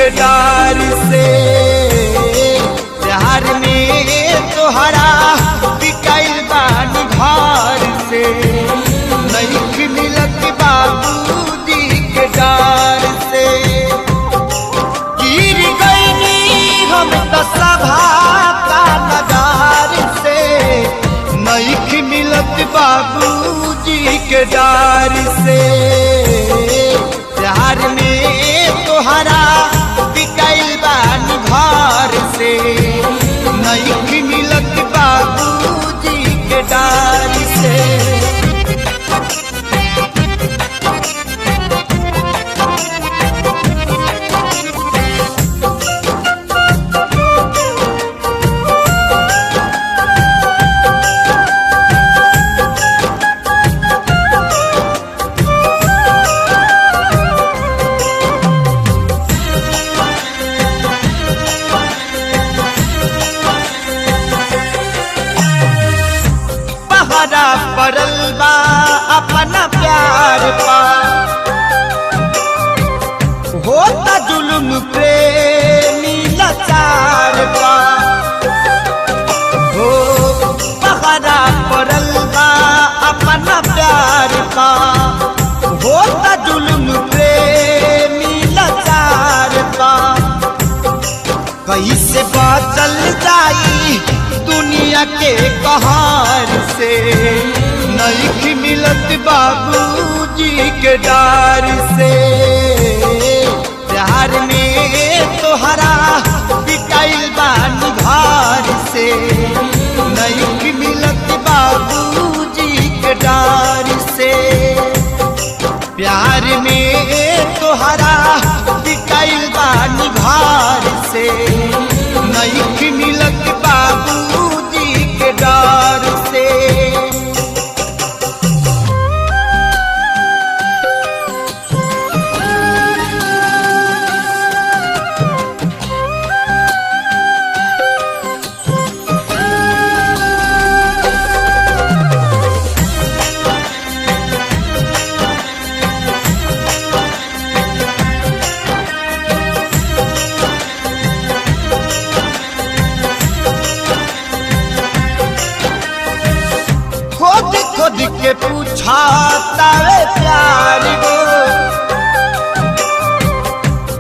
के डर से। प्यार में तोहरा बिकाइल बानी घर से, नइख मिलत बाबूजी के डर से। गिर गईनी हम त सभा का नगार से, नइख मिलत बाबूजी के डर से। प्यार में तोहरा बिकाइल बानी घर से, नइख मिलत बाबूजी के डर से। पहरा पड़ल बा अपना प्यार पा, होता जुल्म प्रेमी लाचार पा। हो पहरा पड़ल बा अपना प्यार पा, होता जुल्म प्रेमी लाचार पा। कैसे बचल जाई दुनिया के कहार से, नइख मिलत बाबूजी के डर से। प्यार में तोहरा बिकाइल बानी घर से, नइख मिलत बाबूजी के डर से। प्यार में तोहरा बिकाइल बानी घर से, नइख मिलत बाबूजी के डर से। खोद खोद के पूछा तारे प्यार गो,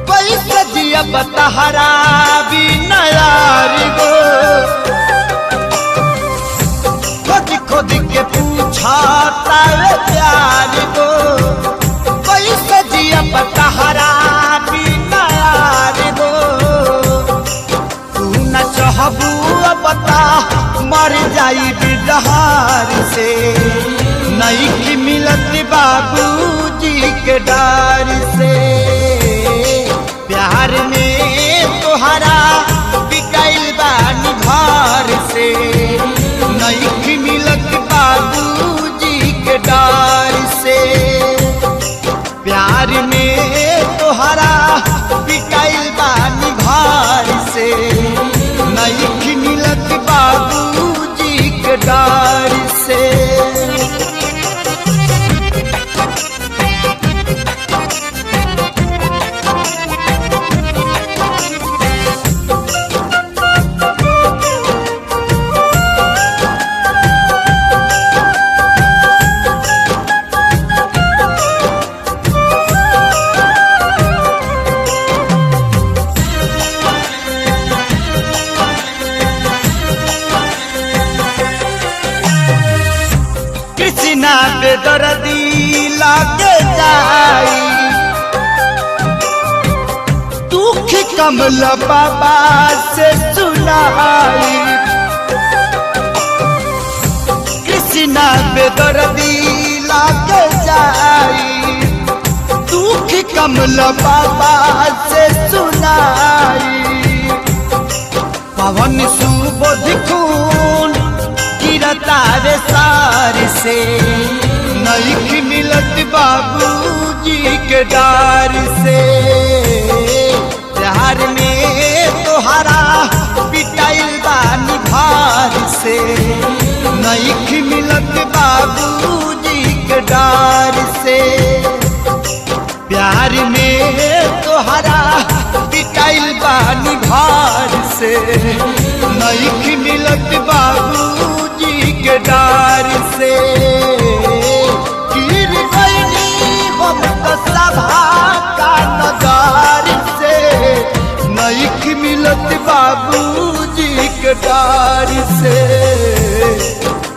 पैसा दिया बतहरा भी नयार गो। खोद खोद के पूछा तारे प्यार गो, पैसा दिया बतहरा भी नयार गो। तू न चाहबू बता मर जाई बिहार से, नइख मिलत बाबूजी के डर से। प्यार में तोहरा बिकाइल बानी घर से, नइख मिलत बाबूजी के डर से। प्यार में तोहरा बिकाइल बानी घर से, नइख मिलत बाबूजी के डर से। कृष्णा बेदर्दी लागे जाई, दुख कमल बाबा से सुनाई। कृष्णा बेदर्दी लागे जाई, दुख कमल बाबा से सुनाई। पवन सुबोध खून गिरता रे सार से, नइख मिलत बाबूजी के डर से। प्यार में तोहरा पिटाइल बानी घर से, नइख मिलत बाबूजी के डर से। प्यार में तोहरा पिटाइल बानी घर से, नईख मिलत बाबूजी के डर से। गिर गईनी हम तो सभा का नजर से, नईख मिलत बाबूजी के डर से।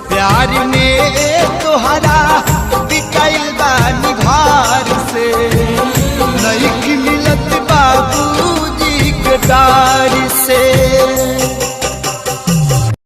प्यार में तोहरा बिकल बानी घर से, नईख मिलत बाबूजी के डर से।